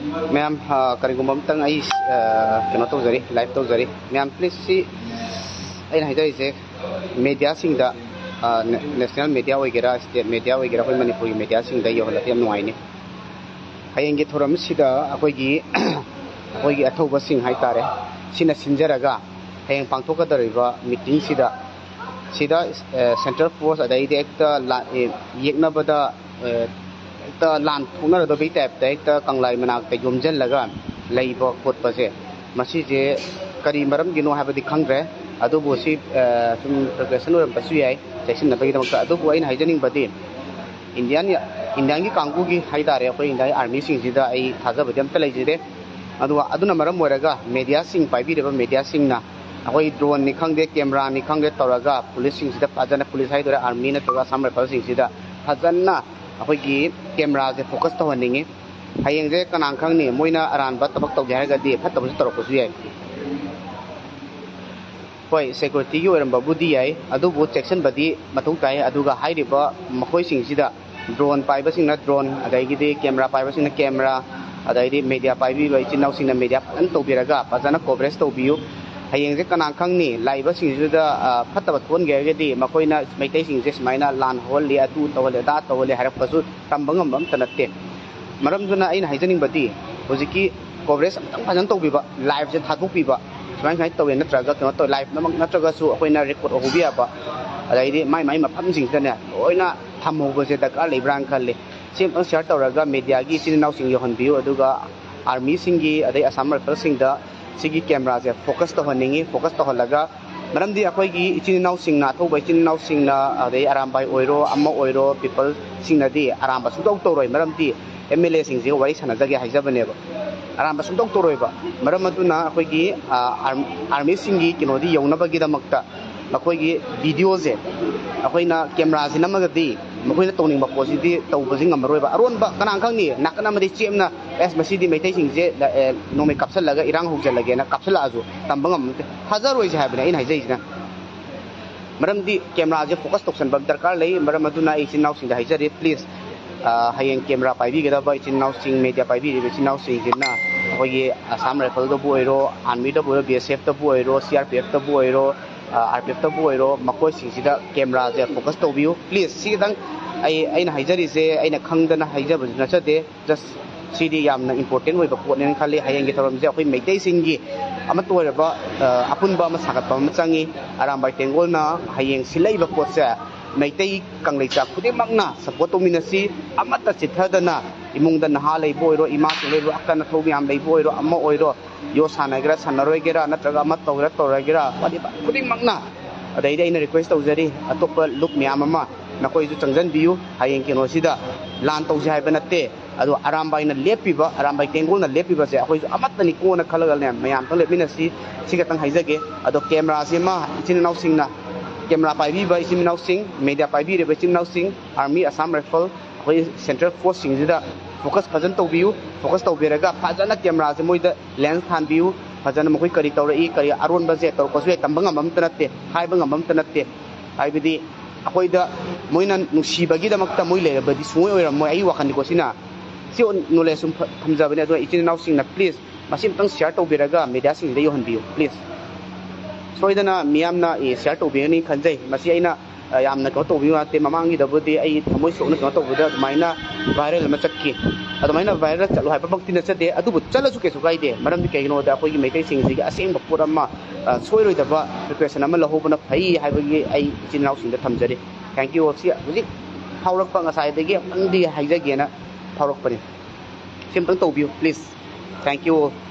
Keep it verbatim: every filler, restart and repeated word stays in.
ꯃꯌꯥꯝ, ꯑ, ꯀꯔꯤꯒꯨꯝꯕ ꯑꯝꯇꯪ ꯑꯩ, ꯑ, ꯀꯩꯅꯣ ꯇꯧꯖꯔꯤ, ꯂꯥꯏꯚ ꯇꯧꯖꯔꯤ꯫ ꯃꯌꯥꯝ, ꯄ꯭ꯂꯤꯖ, ꯁꯤ ꯑꯩꯅ ꯍꯥꯏꯖꯔꯤꯁꯦ, ꯃꯦꯗꯤꯌꯥꯁꯤꯡꯗ, ꯑ, ꯅꯦ-, ꯅꯦꯁꯅꯦꯜ ꯃꯦꯗꯤꯌꯥ ꯑꯣꯏꯒꯦꯔꯥ, ꯁ꯭ꯇꯦꯠ ꯃꯦꯗꯤꯌꯥ ꯑꯣꯏꯒꯦꯔꯥ, ꯑꯩꯈꯣꯏ ꯃꯅꯤꯄꯨꯔꯒꯤ ꯃꯦꯗꯤꯌꯥꯁꯤꯡꯗ ꯌꯧꯍꯜꯂꯗꯤ ꯌꯥꯝ ꯅꯨꯡꯉꯥꯏꯅꯤ꯫ ꯍꯌꯦꯡꯒꯤ ꯊꯧꯔꯝꯁꯤꯗ ꯑꯩꯈꯣꯏꯒꯤ, ꯑꯩꯈꯣꯏꯒꯤ ꯑꯊꯧꯕꯁꯤꯡ ꯍꯥꯏꯇꯥꯔꯦ, ꯁꯤꯅ ꯁꯤꯟꯖꯔꯒ ꯍꯌꯦꯡ ꯄꯥꯡꯊꯣꯛꯀꯗꯧꯔꯤꯕ ꯃꯤꯇꯤꯡꯁꯤꯗ, ꯁꯤꯗ, ꯑ, ꯁꯦꯟꯇ꯭ꯔꯦꯜ ꯐꯣꯔꯁ, ꯑꯗꯩꯗꯤ ꯍꯦꯛꯇ ꯂꯥ-, ꯑꯦ, ꯌꯦꯛꯅꯕꯗ, ꯑ, ꯍꯦꯛꯇ ꯂꯥꯟ ꯊꯣꯛꯅꯔꯗꯕꯒꯤ ꯇꯥꯏꯞꯇ ꯍꯦꯛꯇ ꯀꯪꯂꯥꯏ ꯃꯅꯥꯛꯇ ꯌꯣꯝꯁꯤꯜꯂꯒ ꯂꯩꯕ ꯈꯣꯠꯄꯁꯦ, ꯃꯁꯤꯁꯦ ꯀꯔꯤ ꯃꯔꯝꯒꯤꯅꯣ ꯍꯥꯏꯕꯗꯤ ꯈꯪꯗ꯭ꯔꯦ꯫ ꯑꯗꯨꯕꯨ ꯁꯤ, ꯑ, ꯁꯨꯝ ꯄ꯭ꯔꯤꯄꯦꯔꯦꯁꯟ ꯑꯣꯏꯔꯝꯕꯁꯨ ꯌꯥꯏ, ꯆꯦꯛꯁꯤꯟꯅꯕꯒꯤꯗꯃꯛꯇ꯫ ꯑꯗꯨꯕꯨ ꯑꯩꯅ ꯍꯥꯏꯖꯅꯤꯡꯕꯗꯤ, ꯏꯟꯗꯤꯌꯥꯟ, ꯏꯟꯗꯤꯌꯥꯟꯒꯤ ꯀꯥꯡꯕꯨꯒꯤ ꯍꯥꯏꯇꯥꯔꯦ, ꯑꯩꯈꯣꯏ ꯏꯟꯗꯤꯌꯥꯟ ꯑꯥꯔꯃꯤꯁꯤꯡꯁꯤꯗ ꯑꯩ ꯊꯥꯖꯕꯗꯤ ꯑꯝꯇ ꯂꯩꯖꯗꯦ꯫ ꯑꯗꯨꯒ ꯑꯗꯨꯅ ꯃꯔꯝ ꯑꯣꯏꯔꯒ ꯃꯦꯗꯤꯌꯥꯁꯤꯡ, ꯄꯥꯏꯕꯤꯔꯤꯕ ꯃꯦꯗꯤꯌꯥꯁꯤꯡꯅ ꯑꯩꯈꯣꯏ ꯗ꯭ꯔꯣꯟꯅꯤ ꯈꯪꯗꯦ, ꯀꯦꯃꯦꯔꯥꯅꯤ ꯈꯪꯗꯦ ꯇꯧꯔꯒ ꯄꯨꯂꯤꯁꯁꯤꯡꯁꯤꯗ ꯐꯖꯅ, ꯄꯨꯂꯤꯁ ꯍꯥꯏꯗꯣꯏꯔꯥ, ꯑꯥꯔꯃꯤ ꯅꯠꯇ꯭ꯔꯒ ꯑꯁꯥꯝ ꯔꯥꯏꯐꯜꯁꯤꯡꯁꯤꯗ ꯐꯖꯅ ꯑꯩꯈꯣꯏꯒꯤ ꯀꯦꯃꯦꯔꯥꯁꯦ ꯐꯣꯀꯁ ꯇꯧꯍꯟꯅꯤꯡꯉꯤ꯫ ꯍꯌꯦꯡꯁꯦ ꯀꯅꯥꯅ ꯈꯪꯅꯤ, ꯃꯣꯏꯅ ꯑꯔꯥꯟꯕ ꯊꯕꯛ ꯇꯧꯒꯦ ꯍꯥꯏꯔꯒꯗꯤ ꯐꯠꯇꯕꯁꯨ ꯇꯧꯔꯛꯄꯁꯨ ꯌꯥꯏ꯫ ꯍꯣꯏ, ꯁꯦꯀ꯭ꯌꯨꯔꯤꯇꯤꯒꯤ ꯑꯣꯏꯔꯝꯕꯕꯨꯗꯤ ꯌꯥꯏ, ꯑꯗꯨꯕꯨ ꯆꯦꯛꯁꯤꯟꯕꯗꯤ ꯃꯊꯧ ꯇꯥꯏ꯫ ꯑꯗꯨꯒ ꯍꯥꯏꯔꯤꯕ ꯃꯈꯣꯏꯁꯤꯡꯁꯤꯗ, ꯗ꯭ꯔꯣꯟ ꯄꯥꯏꯕꯁꯤꯡꯅ ꯗ꯭ꯔꯣꯟ, ꯑꯗꯒꯤꯗꯤ ꯀꯦꯃꯦꯔꯥ ꯄꯥꯏꯕꯁꯤꯡꯅ ꯀꯦꯃꯦꯔꯥ, ꯑꯗꯩꯗꯤ ꯃꯦꯗꯤꯌꯥ ꯄꯥꯏꯕꯤꯕ ꯏꯆꯤꯟ ꯏꯅꯥꯎꯁꯤꯡꯅ ꯃꯦꯗꯤꯌꯥ ꯐꯖꯅ ꯀꯣꯚꯔꯦꯖ ꯇꯧꯕꯤꯌꯨ꯫ ꯍꯌꯦꯡꯁꯦ ꯀꯅꯥ ꯈꯪꯅꯤ, ꯂꯥꯛꯏꯕꯁꯤꯡꯁꯤꯗ, ꯑ, ꯐꯠꯇꯕ ꯊꯣꯛꯍꯟꯒꯦ ꯍꯥꯏꯔꯒꯗꯤ ꯃꯈꯣꯏꯅ ꯃꯩꯇꯩꯁꯤꯡꯁꯦ ꯁꯨꯃꯥꯏꯅ ꯂꯥꯟ ꯍꯧꯍꯜꯂꯤ, ꯑꯗꯨ ꯇꯧꯍꯜꯂꯤ, ꯑꯗꯥ ꯇꯧꯍꯜꯂꯤ ꯍꯥꯏꯔꯛꯄꯁꯨ ꯇꯝꯕ ꯉꯝꯕ ꯑꯝꯇ ꯅꯠꯇꯦ꯫ ꯃꯔꯝꯗꯨꯅ ꯑꯩꯅ ꯍꯥꯏꯖꯅꯤꯡꯕꯗꯤ, ꯍꯧꯖꯤꯛꯀꯤ ꯀꯣꯚꯔꯦꯖ ꯑꯃꯇꯪ ꯐꯖꯅ ꯇꯧꯕꯤꯕ, ꯂꯥꯏꯚꯁꯦ ꯊꯥꯗꯣꯛꯄꯤꯕ, ꯁꯨꯃꯥꯏ ꯁꯨꯃꯥꯏꯅ ꯇꯧꯋꯦ, ꯅꯠꯇ꯭ꯔꯒ ꯀꯩꯅꯣ ꯇꯧꯋꯦ, ꯂꯥꯏꯚ ꯅꯠꯇ꯭ꯔꯒꯁꯨ ꯑꯩꯈꯣꯏꯅ ꯔꯦꯀꯣꯔꯗ ꯍꯧꯕ ꯌꯥꯕ, ꯑꯗꯩꯗꯤ ꯃꯥꯏ ꯃꯥꯏ ꯃꯐꯝꯁꯤꯡꯁꯤꯗꯅꯦ ꯂꯣꯏꯅ ꯊꯝꯍꯧꯕꯁꯦ ꯗꯔꯀꯥꯔ ꯂꯩꯕ꯭ꯔꯥꯅ ꯈꯜꯂꯤ꯫ ꯁꯤ ꯑꯃꯇꯪ ꯁꯤꯌꯥꯔ ꯇꯧꯔꯒ ꯃꯦꯗꯤꯌꯥꯒꯤ ꯏꯆꯤꯟ ꯏꯅꯥꯎꯁꯤꯡ ꯌꯧꯍꯟꯕꯤꯌꯨ, ꯑꯗꯨꯒ ꯑꯥꯔꯃꯤꯁꯤꯡꯒꯤ, ꯑꯗꯩ ꯑꯁꯥꯝ ꯔꯥꯏꯐꯜꯁꯤꯡꯗ ꯁꯤꯒꯤ ꯀꯦꯃꯦꯔꯥꯁꯦ ꯐꯣꯀꯁ ꯇꯧꯍꯟꯅꯤꯡꯉꯤ꯫ ꯐꯣꯀꯁ ꯇꯧꯍꯜꯂꯒ, ꯃꯔꯝꯗꯤ ꯑꯩꯈꯣꯏꯒꯤ ꯏꯆꯤꯟ ꯏꯅꯥꯎꯁꯤꯡꯅ, ꯑꯊꯧꯕ ꯏꯆꯤꯟ ꯏꯅꯥꯎꯁꯤꯡꯅ, ꯑꯗꯩ ꯑꯔꯥꯝꯕꯥꯏ ꯑꯣꯏꯔꯣ, ꯑꯃ ꯑꯣꯏꯔꯣ, ꯄꯤꯄꯜꯁꯤꯡꯅꯗꯤ ꯑꯔꯥꯝꯕ ꯁꯨꯡꯇꯧ ꯇꯧꯔꯣꯏ꯫ ꯃꯔꯝꯗꯤ ꯑꯦꯝ ꯑꯦꯜ ꯑꯦꯁꯤꯡꯁꯤꯒ ꯋꯥꯔꯤ ꯁꯥꯟꯅꯖꯒꯦ ꯍꯥꯏꯖꯕꯅꯦꯕ, ꯑꯔꯥꯟꯕ ꯁꯨꯡꯇꯧ ꯇꯧꯔꯣꯏꯕ꯫ ꯃꯔꯝ ꯑꯗꯨꯅ ꯑꯩꯈꯣꯏꯒꯤ, ꯑ, ꯑꯥꯔꯝ-, ꯑꯥꯔꯃꯤꯁꯤꯡꯒꯤ ꯀꯩꯅꯣꯗꯤ ꯌꯧꯅꯕꯒꯤꯗꯃꯛꯇ ꯑꯩꯈꯣꯏꯒꯤ ꯚꯤꯗꯤꯑꯣꯁꯦ ꯑꯩꯈꯣꯏꯅ ꯀꯦꯃꯦꯔꯥꯁꯤ ꯅꯝꯃꯒꯗꯤ ꯃꯈꯣꯏꯅ ꯇꯧꯅꯤꯡꯕ ꯄꯣꯠꯁꯤꯗꯤ ꯇꯧꯕꯁꯤ ꯉꯝꯃꯔꯣꯏꯕ꯫ ꯑꯔꯣꯟꯕ ꯀꯅꯥ ꯈꯪꯅꯤ, ꯅꯥꯀꯟ ꯑꯃꯗꯤ ꯆꯦꯞꯅ, "ꯑꯦꯁ, ꯃꯁꯤꯗꯤ ꯃꯩꯇꯩꯁꯤꯡꯁꯦ, ꯑꯦ, ꯅꯣꯡꯃꯩ ꯀꯥꯞꯁꯤꯜꯂꯒ ꯏꯔꯥꯡ ꯍꯧꯖꯤꯜꯂꯒꯦꯅ" ꯀꯥꯞꯁꯤꯜꯂꯛꯑꯁꯨ ꯇꯝꯕ ꯉꯝꯕ ꯅꯠꯇꯦ꯫ ꯊꯥꯖꯔꯣꯏꯁꯦ ꯍꯥꯏꯕꯅꯦ ꯑꯩꯅ ꯍꯥꯏꯖꯔꯤꯁꯤꯅ꯫ ꯃꯔꯝꯗꯤ ꯀꯦꯃꯦꯔꯥꯁꯦ ꯐꯣꯀꯁ ꯇꯧꯁꯟꯕ ꯑꯃ ꯗꯔꯀꯥꯔ ꯂꯩ꯫ ꯃꯔꯝ ꯑꯗꯨꯅ ꯑꯩ ꯏꯆꯤꯟ ꯏꯅꯥꯎꯁꯤꯡꯗ ꯍꯥꯏꯖꯔꯤ, ꯄ꯭ꯂꯤꯖ, ꯍꯌꯦꯡ ꯀꯦꯃꯦꯔꯥ ꯄꯥꯏꯕꯤꯒꯗꯕ ꯏꯆꯤꯟ ꯏꯅꯥꯎꯁꯤꯡ, ꯃꯦꯗꯤꯌꯥ ꯄꯥꯏꯕꯤꯔꯤꯕ ꯏꯆꯤꯟ ꯏꯅꯥꯎꯁꯤꯡꯁꯤꯅ ꯑꯩꯈꯣꯏꯒꯤ ꯑꯁꯥꯝ ꯔꯥꯏꯐꯜꯗꯕꯨ ꯑꯣꯏꯔꯣ, ꯑꯥꯔꯃꯤꯗꯕꯨ ꯑꯣꯏꯔꯣ, ꯕꯤ ꯑꯦꯁ ꯑꯦꯐꯇꯕꯨ ꯑꯣꯏꯔꯣ, ꯁꯤ ꯑꯥꯔ ꯄꯤ ꯑꯦꯐꯇꯕꯨ ꯑꯣꯏꯔꯣ, ꯑꯥꯔ ꯄꯤ ꯑꯦꯐꯇꯕꯨ ꯑꯣꯏꯔꯣ, ꯃꯈꯣꯏꯁꯤꯡꯁꯤꯗ ꯀꯦꯃꯦꯔꯥꯁꯦ ꯐꯣꯀꯁ ꯇꯧꯕꯤꯌꯨ ꯄ꯭ꯂꯤꯖ꯫ ꯁꯤ ꯈꯤꯇꯪ ꯑꯩ ꯑꯩꯅ ꯍꯥꯏꯖꯔꯤꯁꯦ ꯑꯩꯅ ꯈꯪꯗꯅ ꯍꯥꯏꯖꯕꯁꯨ ꯅꯠꯆꯗꯦ꯫ ꯖꯁ ꯁꯤꯗꯤ ꯌꯥꯝꯅ ꯏꯝꯄꯣꯔꯇꯦꯟ ꯑꯣꯏꯕ ꯄꯣꯠꯅꯦꯅ ꯈꯜꯂꯤ꯫ ꯍꯌꯦꯡꯒꯤ ꯊꯧꯔꯝꯁꯦ ꯑꯩꯈꯣꯏ ꯃꯩꯇꯩꯁꯤꯡꯒꯤ ꯑꯃꯠꯇ ꯑꯣꯏꯔꯕ ꯑꯄꯨꯟꯕ ꯑꯃ ꯁꯥꯒꯠꯄ ꯑꯃ ꯆꯪꯉꯤ꯫ ꯑꯔꯥꯝꯕꯥꯏ ꯇꯦꯡꯒꯣꯜꯅ ꯍꯌꯦꯡ ꯁꯤꯜꯂꯛꯏꯕ ꯄꯣꯠꯁꯦ ꯃꯩꯇꯩ ꯀꯪꯂꯩꯆꯥ ꯈꯨꯗꯤꯡꯃꯛꯅ ꯁꯞꯄꯣꯔꯠ ꯇꯧꯃꯤꯟꯅꯁꯤ꯫ ꯑꯃꯠꯇ ꯆꯤꯠꯊꯗꯅ ꯏꯃꯨꯡꯗ ꯅꯍꯥ ꯂꯩꯕ ꯑꯣꯏꯔꯣ, ꯏꯃꯥꯁꯤꯡ ꯂꯩꯕ, ꯑꯀꯟ ꯑꯊꯧ ꯃꯌꯥꯝ ꯂꯩꯕ ꯑꯣꯏꯔꯣ, ꯑꯃ ꯑꯣꯏꯔꯣ, ꯌꯣ ꯁꯥꯟꯅꯒꯦꯔꯥ ꯁꯥꯟꯅꯔꯣꯏꯒꯦꯔꯥ, ꯅꯠꯇ꯭ꯔꯒ ꯑꯃ ꯇꯧꯒꯦꯔꯥ ꯇꯧꯔꯣꯏꯒꯦꯔꯥ, ꯋꯥꯔꯤꯕ ꯈꯨꯗꯤꯡꯃꯛꯅ ꯑꯗꯩꯗꯤ ꯑꯩꯅ ꯔꯤꯀ꯭ꯋꯦꯁ ꯇꯧꯖꯔꯤ, ꯑꯇꯣꯞꯄ ꯂꯨꯞ ꯃꯌꯥꯝ ꯑꯃ ꯅꯈꯣꯏꯁꯨ ꯆꯪꯁꯤꯟꯕꯤꯌꯨ꯫ ꯍꯌꯦꯡ ꯀꯩꯅꯣꯁꯤꯗ ꯂꯥꯟ ꯇꯧꯁꯤ ꯍꯥꯏꯕ ꯅꯠꯇꯦ, ꯑꯗꯣ ꯑꯔꯥꯝꯕꯥꯏꯅ ꯂꯦꯞꯄꯤꯕ, ꯑꯔꯥꯝꯕꯥꯏ ꯇꯦꯡꯒꯣꯜꯅ ꯂꯦꯞꯄꯤꯕꯁꯦ ꯑꯩꯈꯣꯏꯁꯨ ꯑꯃꯠꯇꯅꯤꯀꯣꯅ ꯈꯜꯂꯒꯅꯦ ꯃꯌꯥꯝꯇꯪ ꯂꯦꯞꯃꯤꯟꯅꯁꯤ꯫ ꯁꯤ ꯈꯛꯇꯪ ꯍꯥꯏꯖꯒꯦ꯫ ꯑꯗꯣ ꯀꯦꯃꯦꯔꯥꯁꯤꯃ ꯏꯆꯤꯟ ꯏꯅꯥꯎꯁꯤꯡꯅ, ꯀꯦꯃꯦꯔꯥ ꯄꯥꯏꯕꯤꯕ ꯏꯆꯤꯟ ꯏꯅꯥꯎꯁꯤꯡ, ꯃꯦꯗꯤꯌꯥ ꯄꯥꯏꯕꯤꯔꯤꯕ ꯏꯆꯤꯟ ꯏꯅꯥꯎꯁꯤꯡ, ꯑꯥꯔꯃꯤ, ꯑꯁꯥꯝ ꯔꯥꯏꯐꯜ, ꯑꯩꯈꯣꯏ ꯁꯦꯟꯇ꯭ꯔꯦꯜ ꯐꯣꯔꯁꯁꯤꯡꯁꯤꯗ ꯐꯣꯀꯁ ꯐꯖꯅ ꯇꯧꯕꯤꯌꯨ꯫ ꯐꯣꯀꯁ ꯇꯧꯕꯤꯔꯒ ꯐꯖꯅ ꯀꯦꯃꯦꯔꯥꯁꯦ ꯃꯣꯏꯗ ꯂꯦꯟꯁ ꯊꯥꯟꯕꯤꯌꯨ꯫ ꯐꯖꯅ ꯃꯈꯣꯏ ꯀꯔꯤ ꯇꯧꯔꯛꯏ, ꯀꯔꯤ ꯑꯔꯣꯟꯕꯁꯦ ꯇꯧꯔꯛꯄꯁꯨ ꯌꯥꯏ, ꯇꯝꯕ ꯉꯝꯕ ꯑꯝꯇ ꯅꯠꯇꯦ, ꯍꯥꯏꯕ ꯉꯝꯕ ꯑꯝꯇ ꯅꯠꯇꯦ꯫ ꯍꯥꯏꯕꯗꯤ ꯑꯩꯈꯣꯏꯗ ꯃꯣꯏꯅ ꯅꯨꯡꯁꯤꯕꯒꯤꯗꯃꯛꯇ ꯃꯣꯏ ꯂꯩꯔꯕꯗꯤ ꯁꯨꯡꯑꯣꯏ ꯑꯣꯏꯔꯝꯃꯣꯏ꯫ ꯑꯩꯒꯤ ꯋꯥꯈꯜꯗꯤꯀꯣ ꯁꯤꯅ, ꯁꯤ ꯅꯣꯂꯦꯖ ꯁꯨꯝ ꯐ-, ꯊꯝꯖꯕꯅꯦ꯫ ꯑꯗꯨꯅ ꯏꯆꯤꯟ ꯏꯅꯥꯎꯁꯤꯡꯅ ꯄ꯭ꯂꯤꯖ ꯃꯁꯤ ꯑꯃꯨꯛꯇꯪ ꯁꯤꯌꯥꯔ ꯇꯧꯕꯤꯔꯒ ꯃꯦꯗꯤꯌꯥꯁꯤꯡꯁꯤꯗ ꯌꯧꯍꯟꯕꯤꯌꯨ ꯄ꯭ꯂꯤꯖ꯫ ꯁꯣꯏꯗꯅ ꯃꯤꯌꯥꯝꯅ, ꯑꯦ, ꯁꯤꯌꯥꯔ ꯇꯧꯕꯤꯒꯅꯤ ꯈꯟꯖꯩ꯫ ꯃꯁꯤ ꯑꯩꯅ, ꯑ, ꯌꯥꯝꯅ ꯀꯩꯅꯣ ꯇꯧꯕꯤꯌꯨ ꯅꯠꯇꯦ꯫ ꯃꯃꯥꯡꯒꯤꯗꯕꯨꯗꯤ ꯑꯩ ꯊꯃꯣꯏ ꯁꯣꯛꯅ ꯀꯩꯅꯣ ꯇꯧꯕꯗ ꯑꯗꯨꯃꯥꯏꯅ ꯚꯥꯏꯔꯦꯜ ꯑꯃ ꯆꯠꯈꯤ꯫ ꯑꯗꯨꯃꯥꯏꯅ ꯚꯥꯏꯔꯦꯜ ꯆꯠꯂꯨ ꯍꯥꯏꯕꯃꯛꯇꯤ ꯅꯠꯆꯗꯦ, ꯑꯗꯨꯕꯨ ꯆꯠꯂꯁꯨ ꯀꯩꯁꯨ ꯀꯥꯏꯗꯦ꯫ ꯃꯔꯝꯗꯤ ꯀꯩꯒꯤꯅꯣꯗ ꯑꯩꯈꯣꯏꯒꯤ ꯃꯩꯇꯩꯁꯤꯡꯁꯤꯒꯤ ꯑꯁꯦꯡꯕ ꯄꯣꯠ ꯑꯃ, ꯑ, ꯁꯣꯏꯔꯣꯏꯗꯕ ꯄ꯭ꯔꯤꯄꯦꯔꯦꯁꯟ ꯑꯃ ꯂꯧꯍꯧꯕꯅ ꯐꯩ ꯍꯥꯏꯕꯒꯤ ꯑꯩ ꯏꯆꯤꯟ ꯏꯅꯥꯎꯁꯤꯡꯗ ꯊꯝꯖꯔꯤ꯫ Thank you all꯫ ꯁꯤ ꯍꯧꯖꯤꯛ ꯐꯥꯎꯔꯛꯄ, ꯉꯁꯥꯏꯗꯒꯤ ꯑꯃꯨꯛꯇꯪꯗꯤ ꯍꯥꯏꯖꯒꯦꯅ ꯐꯥꯎꯔꯛꯄꯅꯤ꯫ ꯁꯤ ꯑꯃꯨꯛꯇꯪ ꯇꯧꯕꯤꯌꯨ ꯄ꯭ꯂꯤꯖ꯫ Thank you all꯫